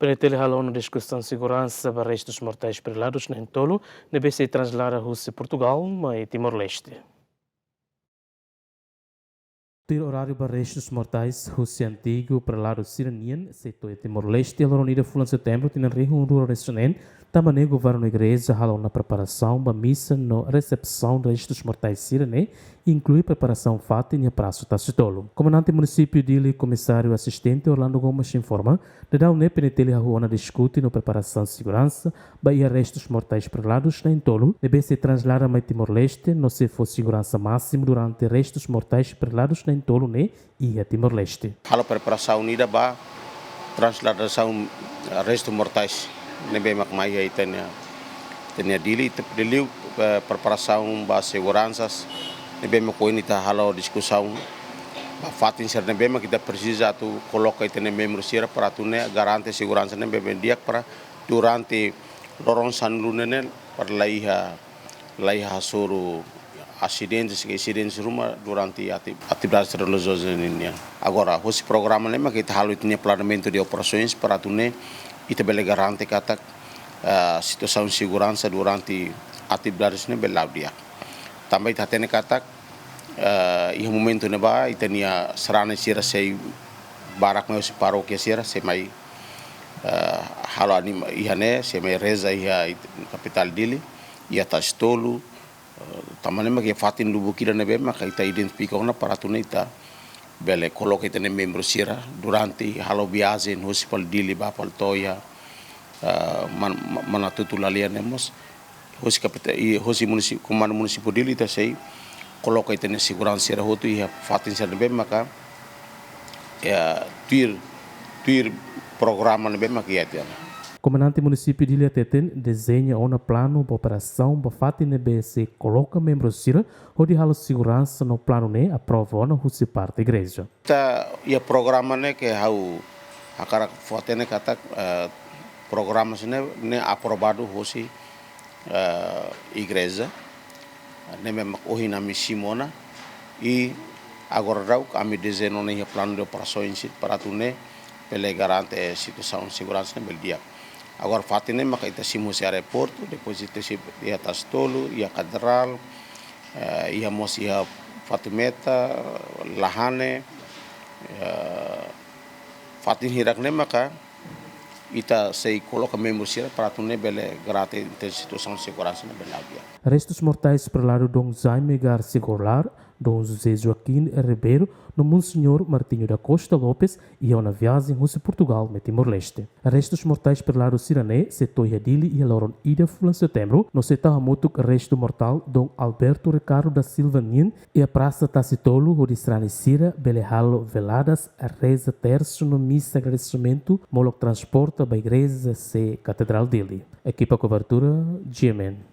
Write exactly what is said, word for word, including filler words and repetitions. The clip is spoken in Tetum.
PNTL halo ona diskusaun seguransa ba restus mortais prelados na'in-tolu ne'ebé sei trasladadu husi Portugal mai Timor-Leste. Tuir oráriu ba restus mortais husi antigu preladu sira-nian sei to'o iha Timor-Leste iha loron ida fulan Setembru tinan rihun rua ruanulu-resin-neen, tanba ne'e governu igreja halo ona preparasaun ba misa no resepsaun restus mortais sira-ne'e, inklui preparasaun fatin iha Praça Tasitolu. Komandante Munisípiu Dili, Komisáriu Asistente Orlando Gomes informa, daudaun ne'e PNTL hahú ona diskute no preparasaun seguransa ba iha restus mortais prelados na'in-tolu ne'ebé sei trasladadu mai Timor-Leste, no sei fó seguransa másimu durante restus mortais prelados na'in-tolu ne'e iha Timor-Leste. Halo preparasaun ida ba trasladasaun, eh, restu mortais ne'ebé mak mai iha ita-nia, ita-nia Dili, ita liuliu, eh, preparasaun ba seguransa ne'ebé mak ohin ita halo diskusaun ba fatin sira ne'ebé mak ita presiza atu koloka ita-nia membru sira para atu nune'e garante seguransa ne'ebé di'ak para durante loron sanulu ne'e para la iha, la iha hasoru asidentes, ke asidentes ruma durante ati-, atividades relijiozas nian. Agora, hosi programa ne'e mak ita halo ita-nia planeamentu de operasoens para atu nune'e ita bele garante katak, eh, situasaun seguransa durante atividades ne'e bele la'o di'ak. Tanba ita hatene katak, eh, iha momentu ne'ebá ita-nia sarani sira sei barak mai hosi parókia sira sei mai, eh, halo anima iha ne'e, sei mai reza iha it-, kapitál Dili, iha Tasitolu, eh, tanba ne'e mak iha fatin lubuk ida ne'ebé maka ita identifika ona para atu nune'e ita bele koloka ita-nia membru sira durante halo viajen hosi fali Dili ba fali to'o iha, eh, Man-, Ma-, Manatutu Lalian ne'e mós. Hosi kapita-, i hosi munisi-, Komandu Munisípiu Dili ita sei koloka ita-nia seguransa sira hotu iha fatin sira ne'ebé maka, eh, tuir, tuir programa ne'ebé maka iha tiha ona. Komandante Munisípiu Dili hateten dezeña ona planu ba operasaun ba fatin ne'ebé sei koloka membru sira hodi halo seguransa no planu ne'e aprova ona husi parte igreja. Ita iha programa ne'e ke ha'u hakarak fó-hatene katak, eh, programa sira-ne'e, ne'e aprovadu hosi, eh, igreja. Ne'e mak ohin ami simu ona. I agora daudaun ami dezeña ona iha planu de operasoens para atu nune'e bele garante situasaun seguransa ne'e bele di'ak. Agora fatin ne'e maka ita simu hosi aeroportu, depois ita simu iha Tasitolu, iha Katedrál, eh, iha mós iha Fatimeta, Lahane, eh, fatin hirak ne'e maka ita sei koloka membru sira para atu nune'e bele garante ita-nia situasaun seguransa ne'e bele la'o di'ak. Restus mortais preladu Dom Jaime Garcia Goulart, Dom José Joaquim Ribeiro, no Monseñór Martinho da Costa Lopes, iha ona viajen husi Portugal mai Timor-Leste. Restus mortais preladu sira-ne'e sei to'o iha Dili iha loron ida fulan Setembru, no sei tau hamutuk restu mortál Dom Alberto Ricardo da Silva nian iha Praça Tasitolu, hodi sarani sira bele halo veladas, reza tersu no misa agradesimentu, molok transporta ba igreja se Katedrál Dili. Ekipa kobertura, G M N.